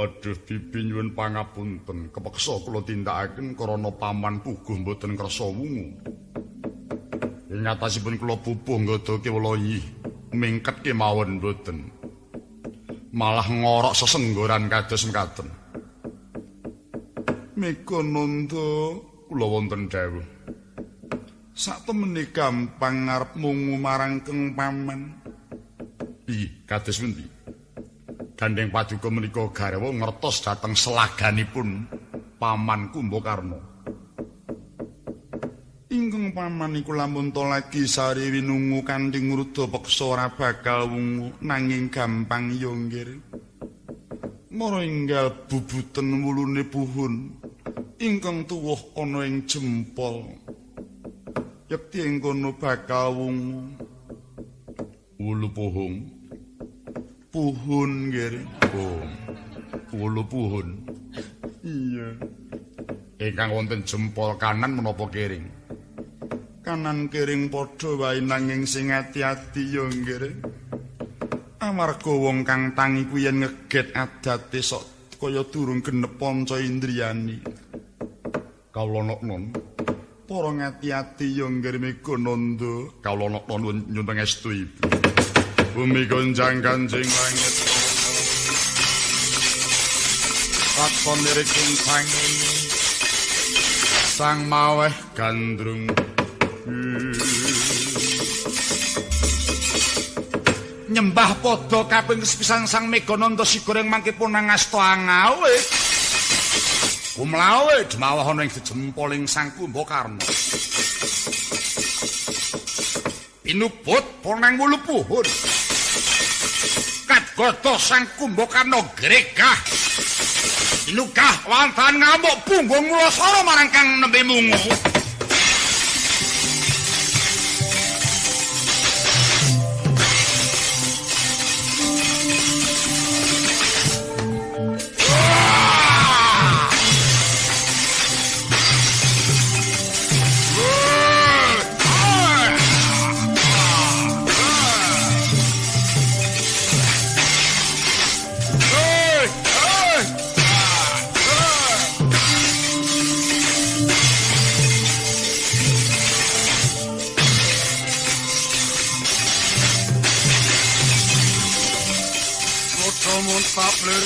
Speaker 2: Aduh bibi nyuwun pangapunten, kepeksa kula tindakaken krana paman puguh mboten kersa wungu. Ing atasipun kula pupuh nggodha kewala mingket kemawon mboten. Malah ngorok sesenggoran kados mekaten. Meka nanda kula wonten dawuh. Sak temene gampang ngarep mungu marang keng paman. Piye kados pundi? Gandeng paduka menika garwa ngertos dhateng selaganipun paman Kumbakarna. Ingkang paman iku lamun to lagi sari winungu kanthi ngruda peksa ora bakal wungu nanging gampang ya nggih. Mara enggal bubuten wulune puhun ingkang tuwuh ana ing jempol. Yekti ing kono bakal wungu. Wulu puhung. Puhun nggih. Oh. Wulu puhun. Iya. Ingkang wonten jempol kanan menapa kiring? Kanan kiring padha wae nanging sing ati-ati ya nggih. Amarga wong kang tangi kuwi yen ngeget adate sok kaya durung genep panca indriyane. Kawula noknon. Para ngati-ati ya nggih Mega Nanda. Kawula noknon nyuwun pangestu Ibu. Bumi gonjang kanjing langit. Katon lirik sanging sang maweh gandrung. Nyembah padha kaping sepisan Sang Megananda sigoreng mangke punang asta angawe. Kumlawe demawah ana ing jempoling Sang Kumbakarna. Pinubut ponang wulu puhun. Kagoda Sang Kumbakarna gregah.
Speaker 1: Sinugah wantan ngamuk punggung Mulasara marang kang nembe mungu.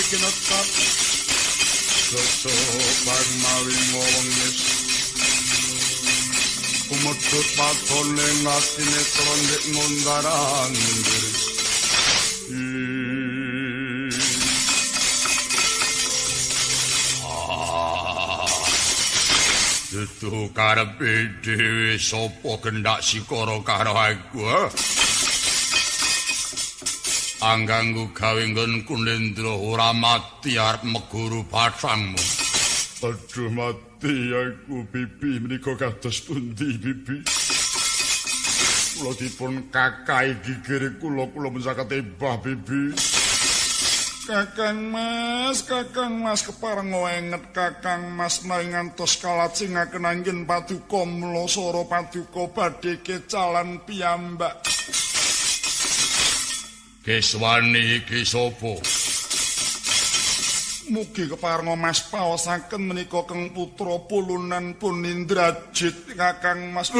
Speaker 1: Kinetap sesopang mawi wengis kumedhut padone ngatine trondek ngundaran ndir. Dudu karepe dhewe sapa gendak sikara karo aku? Angganggu gawe nggon Kunendra ora mati arep meguru pathangmu. Aduh mati aku bibi menika kados pundi bibi? Kula dipun kakahi gigir kula kula mensakaken tebah bibi. Kakang Mas kepareng enget Kakang Mas menawi ngantos kalajengaken anggen paduka Mulasara paduka badhe kecalan piyambak. Keswani iki sapa? Mugi keparenga Mas paosaken menika keng putra pulunan pun Indrajit Kakang Mas.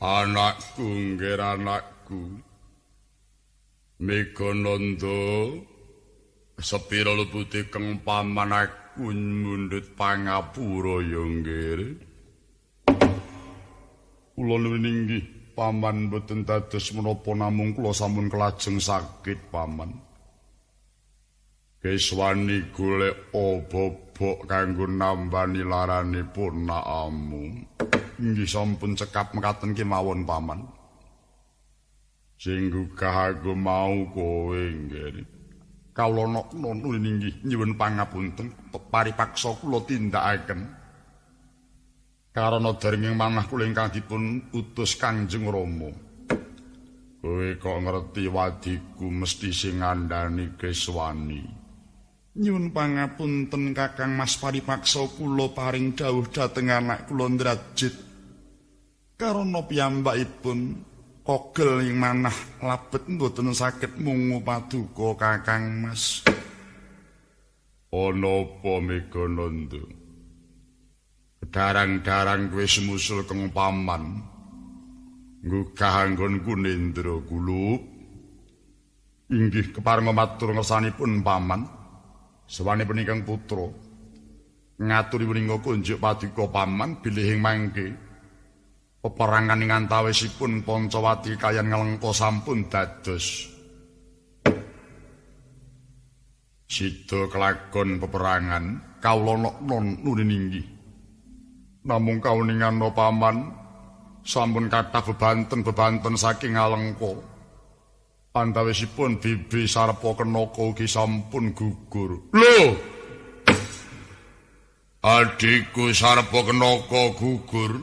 Speaker 1: Anakku nggih anakku Megananda sepira lupute keng paman aku mundhut pangapura ya nggih. Kula nuwun inggih paman mboten dados menapa namung kula sampun kelajeng sakit paman. Keswani golek bobok kanggo nambani larane ponakamu. Inggih sampun cekap mekaten kemawon paman. Sing gugah aku mau kowe nggih. Kawula nokno inggih nyuwun pangapunten paripaksa kula tindakaken. Karana dereng manah kula ingkang dipun utus Kangjeng Rama. Kowe kok ngerti wadiku mesti sing ngandhani Keswani. Nyuwun pangapunten Kakang Mas paripaksa kula paring dawuh dhateng anak kula Ndrajit. Karana piyambakipun kogel ing manah labet mboten saged mungu paduka Kakang Mas. Ana apa Megananda? Darang-darang kowe sumusul keng paman. Nggugah anggon Kunendra gulup. Inggih keparenga matur ngersanipun paman. Sawanipun ingkang putra ngaturi menika kunjuk paduka paman bilih ing mangke peperangan ing antawisipun Pancawati kaliyan Nglengka sampun dados. Sida kelakon peperangan kawula nokno nurin inggih. Namung kauningan paman sampun kathah bebanten-bebanten saking Ngalengka. Antawisipun bibi Sarpa Kenaka ugi sampun gugur. Lho! Adhiku Sarpa Kenaka gugur.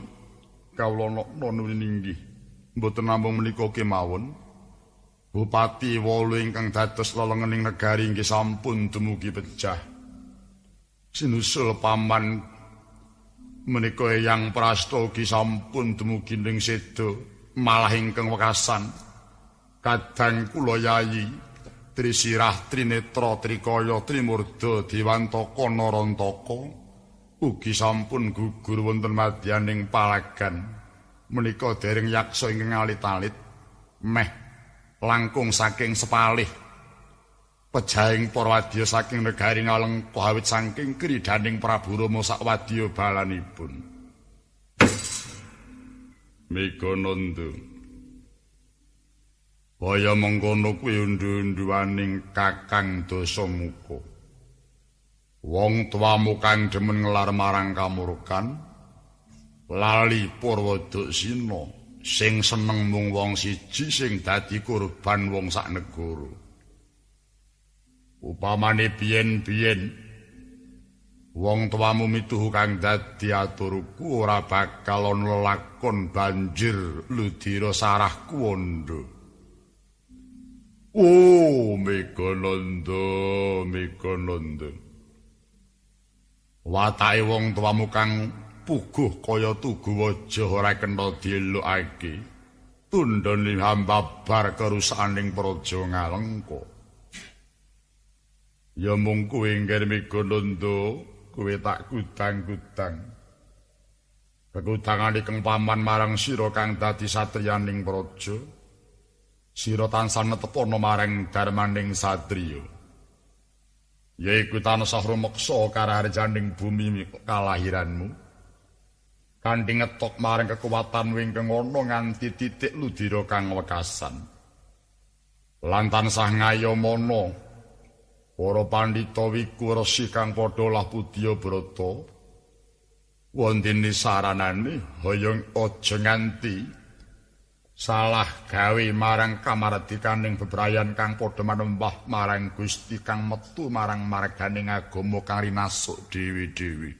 Speaker 1: Kawula nokno nuwun inggih. Mboten namung menika kemawon. Bupati Wolu ingkang dados lelengening negari inggih sampun dumugi pejah. Sinusul paman menika Eyang Prasta ugi sampun dumugi ning seda malah ingkang wekasan. Kadang kula yayi Trisirah Trinetra Trikaya Trimurda Dewantaka Narantaka ugi sampun gugur wonten madyaning palagan menika dereng yaksa ingkang alit-alit meh langkung saking sepalih
Speaker 2: Pejahing para wadya saking negari Ngalengka awit saking kridaning Prabu Rama sakwadya balanipun. Megananda. Kaya mengkono kuwi undu-unduaning Kakang Dasamuka. Wong tuamu kang demen ngelar marang kamurkan, lali Purwadaksina sing seneng mung wong siji sing dadi korban wong sak negara. Upamane biyen-biyen wong tuamu mituhu kang dadi aturku ora bakal ana lelakon banjir ludira sarah kuwanda. Oh, Megananda, Megananda. Watake wong tuamu kang puguh kaya tugu waja ora kena dielokake. Tundhone hambabar kerusakaning praja Ngalengka. Ya mung kowe ngger Megananda, kowe tak kudang-kudang. Kekudangane kang paman marang sira kang dadi satriyaning praja. Sira tansah netepana marang darmaning satriya. Yaiku tansah rumeksa karaharjaning bumi kalahiranmu. Kanthi ngetok marang kekuatan ingkang ana nganti titik ludira kang wekasan. Lan tansah ngayomana para pandhita wiku resi kang padha lah pudya brata. Wondene saranane hoyong aja nganti salah gawe marang kamardikaning bebrayan kang padha manembah marang Gusti kang metu marang marganing agama kang rinasuk dewi-dewi.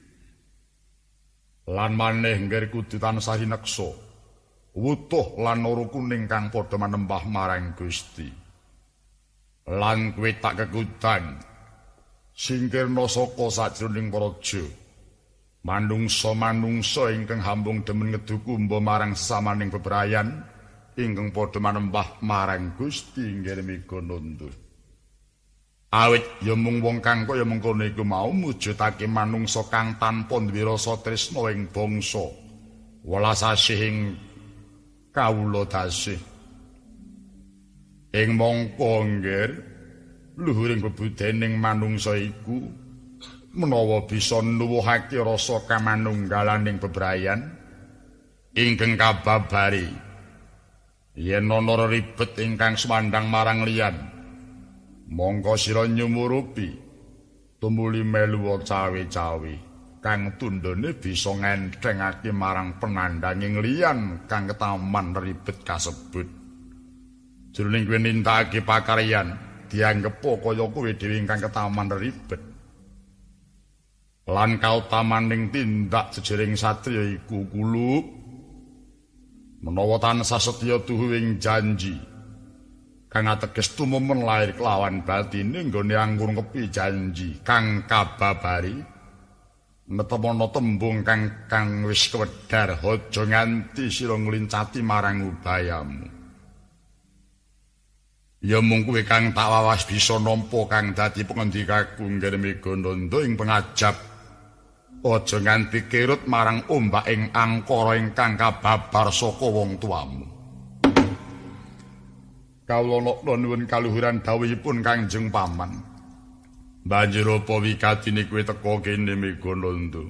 Speaker 2: Lan maneh ngger kudu tansah rineksa wutuh lan ora kuning kang padha manembah marang Gusti. Lan kowe tak kekudang singkirna saka sajroning praja manungsa-manungsa ingkang hambung demen ngedu kumba marang sesamaning bebrayan ingkang padha manembah marang Gusti nggih Megananda. Awit ya mung wong kang kaya mengkono iku mau mujudake manungsa kang tanpa duwe rasa tresna ing bangsa welas asih ing kawula dasih. Ing mangka nggih luhuring bebudening manungsa iku menawa bisa nuwuhake rasa kamanunggalaning bebrayan ingkang kababari yen ana ribet ingkang sumandhang marang liyan, mongko sira nyumurupi tumuli melu cawe-cawe kang tundhone bisa ngenthengake marang penandhanging liyan kang ketaman ribet kasebut. Jroning kowe nindakake pakaryan dianggep kaya kowe dhewe ingkang ketaman ribet. Lan kautamaning tindak jejering satriya iku kulup menawa tansah setya tuhu ing janji kang ateges tumemen lair kelawan batine nggone anggur ngepi janji kang kababari netemana tembung kang kang wis kewedhar aja nganti sira nglincati marang ubayamu. Ya mung kowe kang tak wawas bisa nampa kang dadi pengendikaku nggih Megananda ing pengajap aja nganti kerut marang ombak ing angkara ingkang kababar saka wong tuamu. Kawula nokna nuwun kaluhuran dawuhipun Kangjeng Paman. Banjur apa wigatine kowe teka kene Megananda?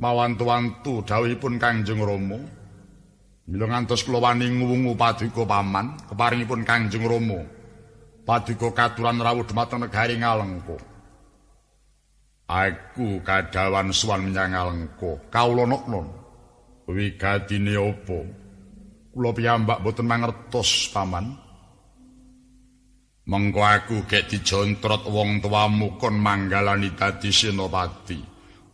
Speaker 2: Mawantu-wantu dawuhipun Kangjeng Rama. Mila ngantos kula wani nguwungu paduka paman, keparingipun Kangjeng Rama. Paduka katuran rawuh dhumateng negari Ngalengka. Aku kadhawan suwan menyang Ngalengka. Kawula nokna wigatine apa? Kula piyambak boten mangertos, Paman. Mengko aku gek dijontrot wong tuamu kon manggalani dadi senopati.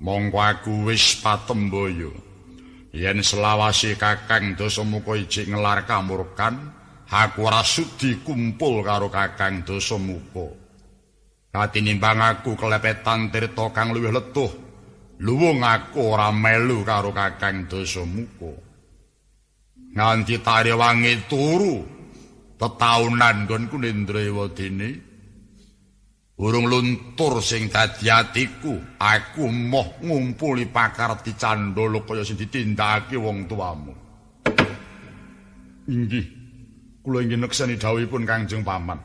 Speaker 2: Mongko aku wis patembaya. Yen selawase Kakang Dasamuka ijik ngelar kamurkan, aku ora sudi kumpul karo Kakang Dasamuka. Katinimbang aku kelepetan tirta kang luwih letuh, luwung aku ora melu karo Kakang Dasamuka. Nganti tarewangi turu tetaunan nggonku Nindrewadene urung luntur sing dadi atiku, aku moh ngumpuli pakarti candala kaya sing ditindakake wong tuamu. Inggih, kula inggih nekseni dawuhipun Kangjeng Paman.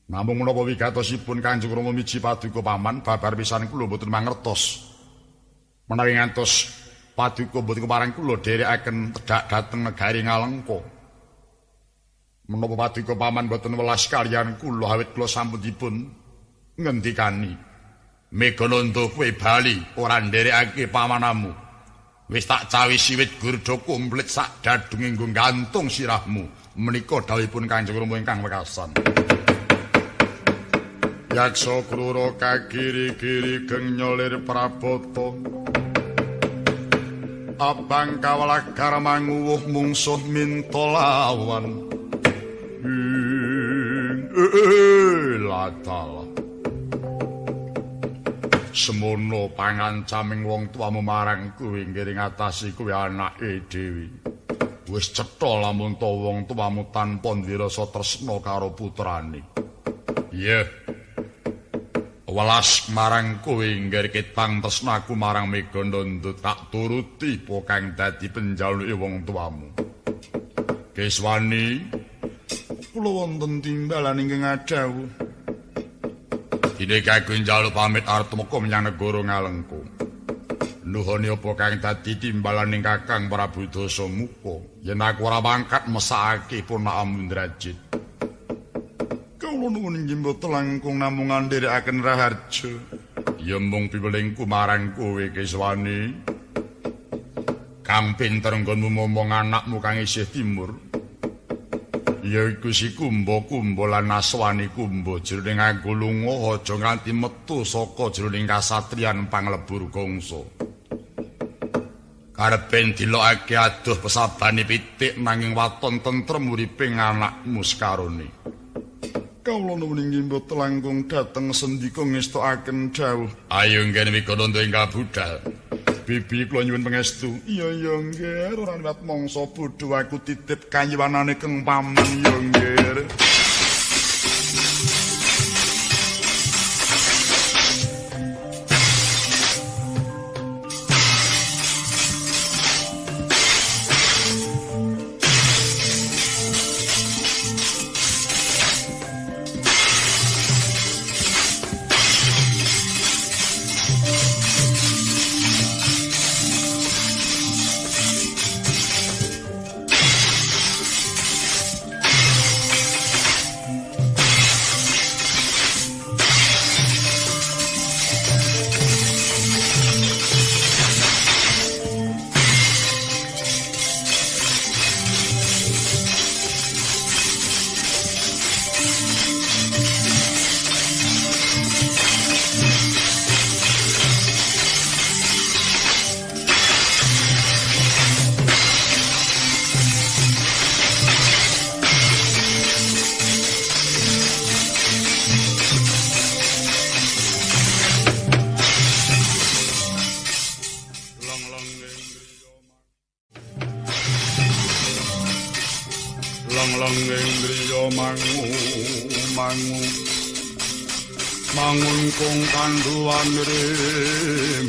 Speaker 1: Namung menapa wigatosipun Kanjeng Rama miji paduka paman babar pisan kula mboten mangertos. Menawi ngantos paduka mboten kepareng kula dherekaken tedhak dhateng negari Ngalengka. Menapa paduka paman mboten welas kaliyan kula awit kula sampun dipun ngendikani. Megananda kowe bali ora nderekake pamanamu. Wis tak cawisi wit gurda komplit sak dadunge nggo gantung sirahmu. Menika dawuhipun Kanjeng Rama ingkang wekasan. Yaksa krura kagiri-giri geng nyolir prabata. Abang kawelagar manguwuh mungsuh minta lawan. Latala. Semono pangancaming wong tuamu marang kowe ngiring ngatasi kowe anake dhewe. Wis cetha lamun ta wong tuamu tanpa duwe rasa tresna karo putrane. Iya. Welas marang kowe nggir ketang tresnaku marang Megananda tak turuti apa kang dadi penjaluke wong tuamu. Keswani, kula wonten timbalan ingkang adhawuh. Dene kagem njaluk pamit arep tumeka menyang negara Ngalengka. Nuhoni apa kang dadi timbalaning Kakang Prabu Dasamuka yen aku ora mangkat mesakake ponakamu Indrajit. Kula nuwun inggih mboten langkung namung ngandherekaken raharja. Ya mung piwelingku marang kowe Keswani. Kang pinter nggonmu momong anakmu kang isih timur. Ya iku si Kumba Kumba lan Aswani Kumba jroning aku lunga aja nganti metu saka jroning kasatriyan panglebur gangsa. Karepen dilokake adoh pesabane pitik nanging waton tentrem uripe anakmu sekarone. Kawula nuwun inggih mboten langkung dhateng sendika ngestokaken dawuh. Ayo ngene Wigananda enggal budal. Bibi kula nyuwun pangestu. Iya iya nggih, ora liwat mangsa bodho aku titip kayiwanane keng paman ya nggih. Mangun kung kanduan rim